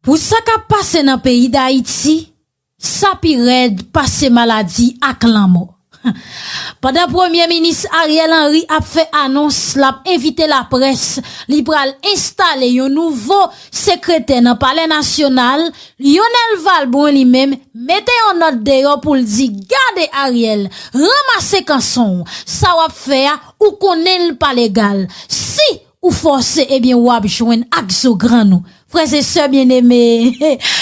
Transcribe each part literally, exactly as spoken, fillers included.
Pou sa k ap pase nan peyi Dayiti, sa pi rèd pase maladi ak lanmò. Pandan Premye Minis Ariel Henry ap fè anons, l ap envite laprès, li pral enstale yon nouvo sekretè nan Palè Nasyonal, Lionel Valbrun li menm mete yon nòt deyò pou l di, gade Ariel, ranmase kanson w, sa w ap fè a, ou konnen l pa legal. Si ou fòse, ebyen w ap jwenn ak zo grann ou. Frè e sè byeneme,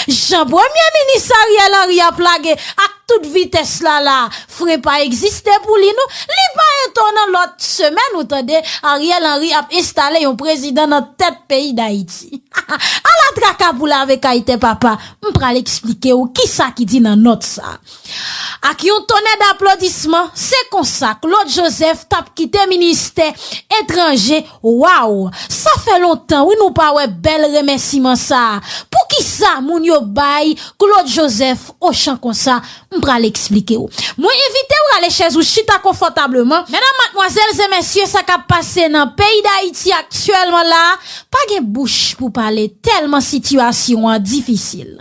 jan Premye Minis Ariel Henry ap lage ak tout vitès la la, fren pa egziste pou li non. Li pa etonan lòt semèn ou tande Ariel Henry ap enstale yon prezidan nan tèt peyi Dayiti. Ala traka pou lave kay tè papa, m pral eksplike w kisa ki di nan nòt sa. Ak yon tonè daplodisman, se konsa Claude Joseph t ap kite ministè etranje. Waw, sa fè lontan wi nou pa wè bèl remèsiman sa a. Poukisa moun yo bay Claude Joseph ochan konsa? M pral eksplike w. Mwen envite w rale chèz ou chita konfòtableman. Medam, madmwazèl e mesye, sa k ap pase nan peyi Dayiti aktyèlman la, pa gen bouch pou pale tèlman sitiyasyon an difisil.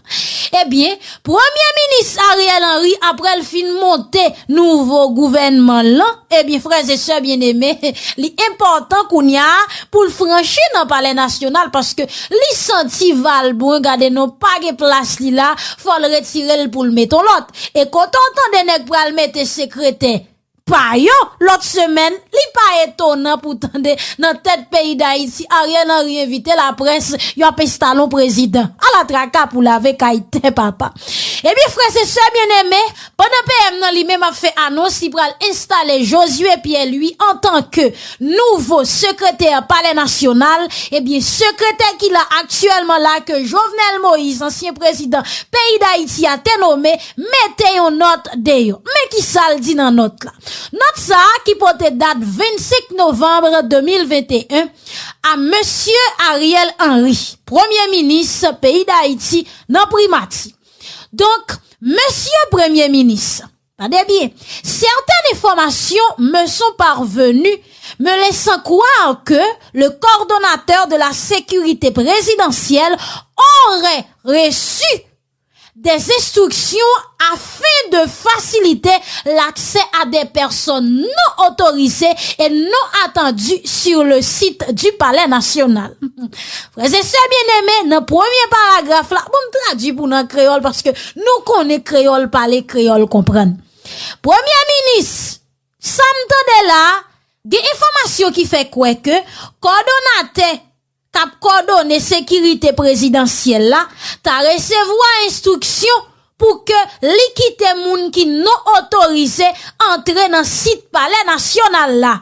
Ebyen, Premye Minis Ariel Henry, apre l fin monte nouvo gouvènman lan, ebyen, frè e sè byeneme, li enpòtan kounye a pou l franchi nan Palè Nasyonal paske li santi Valbrun, gade non, pa gen plas li la, fò l retire l pou l mete yon lòt. E kote w tande nèg pral mete sekretè pa yo lòt semèn, li pa etonan pou tande nan tèt peyi Dayiti, Ariel Henry envite laprès, y ap enstale yon prezidan. Ala traka pou lave kay tè papa. Ebyen, frè e sè byeneme, pandan P M nan li menm ap fè anons, li pral enstale Josué Pierre Louis antanke nouvo sekretè Palè Nasyonal, ebyen, sekretè ki la aktyèlman la ke Jovenel Moïse, ansyen prezidan peyi Dayiti a, te nome, mete yon nòt deyò. Men kisa l di nan nòt la. Nòt sa a ki pote dat vennsenk novanm de mil venteyen a mesye Ariel Henry, premye minis peyi Dayiti nan primati. Donk, mesye premye minis, tande byen, certaines informations me sont parvenues me laissant croire que le coordonnateur de la sécurité présidentielle aurait reçu des instructions afin de faciliter l'accès à des personnes non autorisées et non attendues sur le site du Palais National. Frè e sè byeneme, nan premye paragraf la, bon, m tradui pou nou an kreyòl paske nou konnen kreyòl pale, kreyòl konprann. Premye minis, sa m tande la, gen enfòmasyon ki fè kwè ke kòdonatè k ap kòdone sekirite prezidansyèl la ta resevwa enstriksyon pou ke li kite moun ki non otorize antre nan sit Palè Nasyonal la.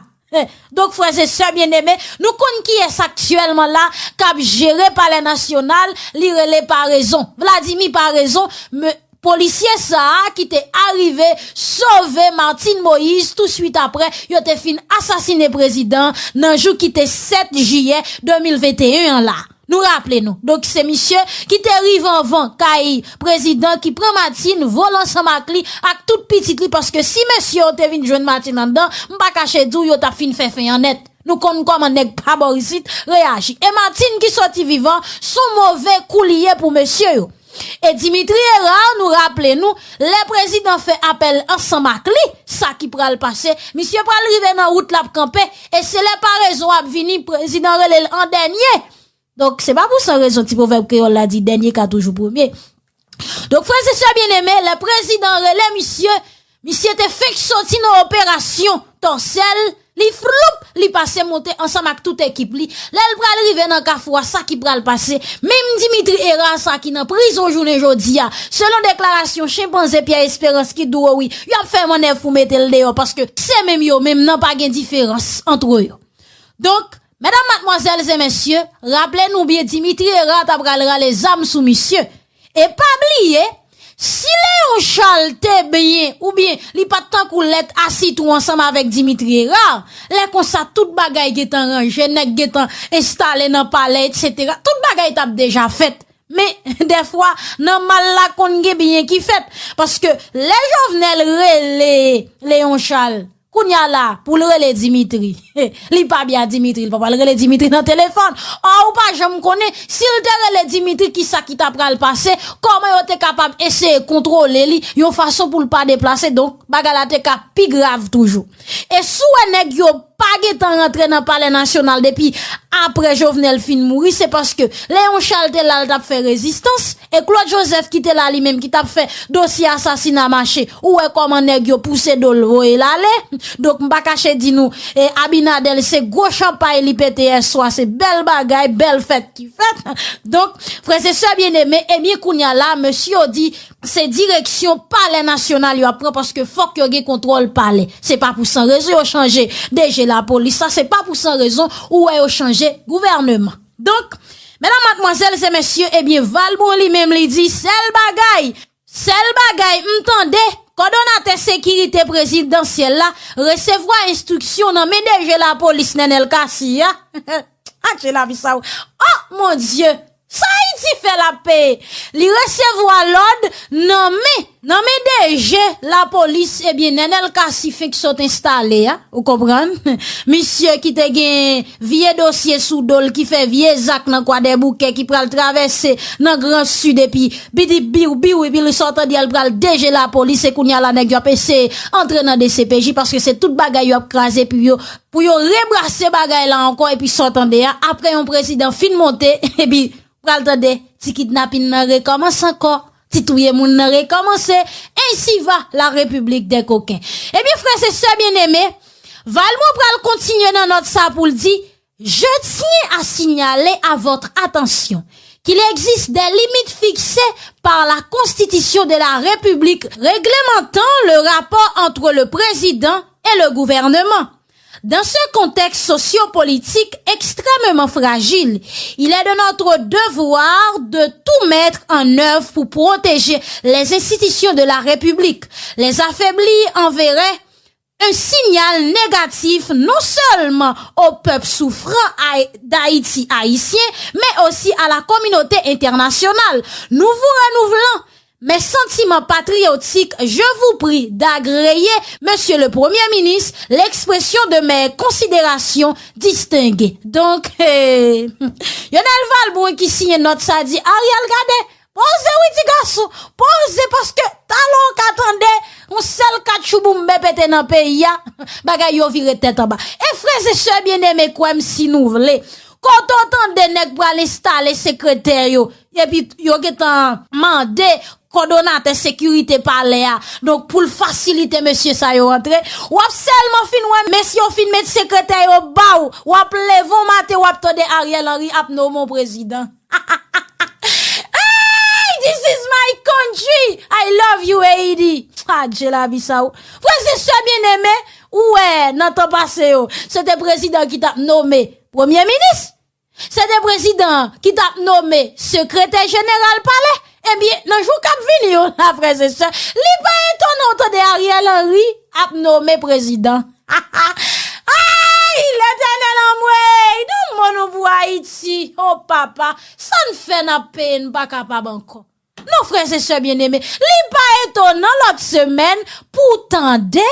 Donk, frè e sè byeneme, nou konn kiyès aktyèlman la k ap jere Palè Nasyonal, li rele Parezon. Vladimir Parezon, me, polisye sa a ki te arive sove Martine Moïse touswit apre yo te fin asasine prezidan nan jou ki te sèt jiyè de mil venteyen an la. Nou raple nou. Donk, se misye ki te rive anvan kay prezidan ki pran Martine, vole ansanm ak li, ak tout pitit li, paske si mesye yo te vin jwenn Martine anndan, m pa kache di w, yo t ap fin fè fen an nèt. Nou konn kòman nèg pa bò isit reyaji. E Martine ki soti vivan, s on move kou li ye pou mesye yo. E Dimitri Hérard, nou raple nou, lè prezidan fè apèl ansanm ak li, sa ki pral pase, misye pral rive nan wout l ap kanpe, e se lè Parezon ap vini, prezidan rele l an dènye. Donk, se pa pou san rezon ti pwovèb kreyòl la di, dènye ka toujou premye. Donk, frè e sè byeneme, lè prezidan rele misye, misye te fenk soti nan operasyon Tòsèl, li floup, li pase monte ansanm ak tout ekip li. Lè l pral rive nan kafou a, sa ki pral pase? Menm Dimitri Hérard sa ki nan prizon jounen jodi a, selon deklarasyon chenpanze Pierre Espérance ki di w wi, y ap fè mannèv pou mete l deyò, paske se menm yo menm nan, pa gen diferans ant yo. Donk, medam, madmwazèl e mesye, raple nou byen, Dimitri Hérard ta pral rale zam sou misye. E pa bliye, si Léon Charles te byen, oubyen li pa t tankou lèt a sitwon ansanm avèk Dimitri Hérard, lè konsa tout bagay gentan ranje, nèg gentan enstale nan palè, etsetera. Tout bagay t ap deja fèt. Men, dèfwa, nan mal la konn gen byen ki fèt. Paske lè Jovenel rele Léon Charles, Kounye a la, pou l rele Dimitri, li pa byen a Dimitri, li pa pral rele Dimitri nan telefòn. Ò, ou pa janm konnen, si l te rele Dimitri, kisa ki ta pral pase, kòman yo te kapab eseye kontwole li yon fason pou l pa deplase. Donk, bagay la te ka pi grav toujou. E si w wè nèg yo pa gentan rantre nan Palè Nasyonal depi apre Jovenel fin mouri, se paske Léon Charles te la, l t ap fè rezistans, e Claude Joseph ki te la li menm, ki t ap fè dosye asasina mache, ou wè kòman nèg yo pouse do l voye l ale. Donk, m pa kache di nou, e Abinader se gwo chanpay li pete yèswa, se bèl bagay, bèl fèt ki fèt. Donk, frè e sè byeneme, ebyen, kounye a la, mesye yo di, se direksyon Palè Nasyonal yo ap pran, paske fòk yo gen kontwòl palè. Se pa pou san rezon yo chanje D G lapolis la, se pa pou san rezon ou wè yo chanje gouvènman. Donk, medam, madmwazèl e mesye, ebyen, Valmont li menm li di, sèl bagay, sèl bagay m tande, kòdonatè sekirite prezidansyèl la resevwa enstriksyon nan men D G lapolis Nenel Cassy a. Adje lavi sa ou. Oh, mon Dieu! Sa Ayiti fè l ap peye. Li resevwa lòd nan men, nan men D G lapolis, ebyen, Nenel Cassy fenk sot enstale a, ou konprann? Misye ki te gen vye dosye sou do l, ki fè vye zak nan Kwadèboukè, ki pral travèse nan Gran Sid, epi bidi biw biw, epi li sot an di al pral D G lapolis, e kounye a la nèg yo ap eseye antre nan D C P J, paske se tout bagay yo ap kraze, epi yo pou yo rebrase bagay la ankò, epi sa w tande a, apre yon prezidan fin monte, epi pral tande ti kidnapin nan rekòmanse ankò, ti touye moun nan rekòmanse, ainsi va la République des coquins. Ebyen, frè e sè byeneme, Valmont pral kontinye nan nòt sa pou l di, Je tiens à signaler à votre attention qu'il existe des limites fixées par la Constitution de la République réglementant le rapport entre le président et le gouvernement. Dans ce contexte sociopolitique extrêmement fragile, il est de notre devoir de tout mettre en œuvre pour protéger les institutions de la République. Les affaiblir enverrait un signal négatif non seulement au peuple souffrant d'Haïti haïtien, mais aussi à la communauté internationale. Nous vous renouvelons mes sentiments patriotiques, je vous prie d'agréer, Monsieur le Premier ministre, l'expression de mes considérations distinguées. Donk, eh, Lionel Valbrun ki siyen nòt sa di, Ariel, gade, poze wi ti gason, poze, paske talè w ka tande yon sèl katchouboumbe pete nan peyi a, bagay yo vire tèt anba. E frè e sè byeneme, kwè m si nou vle, kote w tande nèg pral enstale sekretè yo, epi yo gentan mande kòdonatè sekirite palè a. Donk, pou l fasilite mesye sa yo antre, w ap sèlman fin wè mesye yo fin met sekretè yo ba w, w ap leve yon maten, w ap tande Ariel Henry ap nonmen w prezidan. Hey, this is my country. I love you, Haiti. Adje lavi sa ou. Frè e sè byeneme, ou wè, nan tan pase yo, se te prezidan ki t ap nonmen premye minis. Se te prezidan ki t ap nonmen sekretè jeneral palè. Ebyen, nan jou k ap vini yo la, frè e sè, li pa etonan w tande Ariel Henry ap nonmen prezidan. Ay, Letènèl anmwey, donn mòn nou pou Ayiti. O papa, sa n fè n ap peye, n pa kapab ankò. Non, frè e sè byeneme, li pa etonan lòt semèn pou w tande,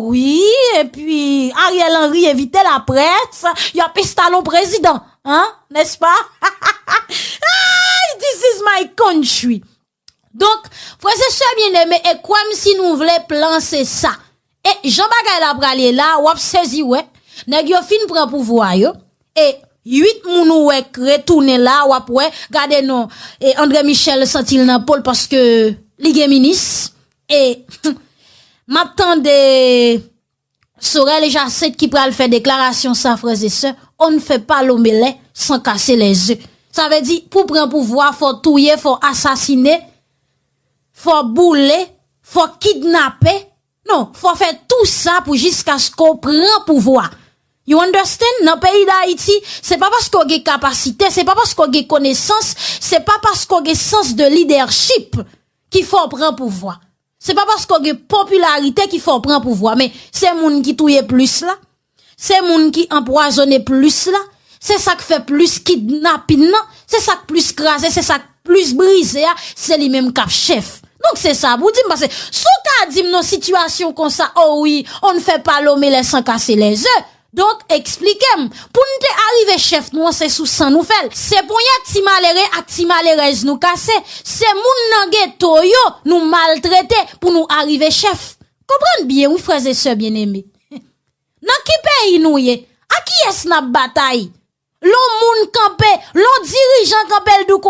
wi, epi Ariel Henry envite laprès, y ap enstale yon prezidan, an, nèspa? Ay, this is my country. Donk, frè e sè byeneme, e kwè m si nou vle, plan se sa. E jan bagay la prale la, w ap sezi wè, nèg yo fin pran pouvwa yo, e uit moun ou wè k retounen la, w ap wè, gade non, e André Michel santi l nan po l paske li gen minis, e m ap tande Sorel Jacinthe ki pral fè deklarasyon sa, frè e sè, on ne fait pas l'omelette sans casser les œufs. Sa vle di, pou pran pouvwa, fò touye, fò asasine, fò boule, fò kidnape. Non, fò fè tou sa pou jiskaske w pran pouvwa. You understand? Nan peyi Dayiti, se pa paske w gen kapasite, se pa paske w gen konesans, se pa paske w gen sans de lidèchip ki fè w pran pouvwa. Se pa paske w gen popilarite ki fè w pran pouvwa, men se moun ki touye plis la, se moun ki anpwazonnen plis la, se sa k fè plis kidnapin nan, se sa k plis kraze, se sa k plis brize a, se li menm k ap chèf. Donk se sa pou di m, paske si w ka di m nan sitiyasyon konsa, oh wi, on ne fait pas l'homme sans casser les œufs. Donk, eksplike m, pou n te arive chèf nou an, se sou san nou fè l. Se ponyèt ti malere ak ti malerèz nou kase. Se moun nan geto yo nou maltrete pou nou arive chèf. Konprann byen, wi, frè e sè byeneme. Nan ki peyi nou ye? A kiyès n ap batay? Lè yon moun kanpe, lè yon dirijan kanpe, l di w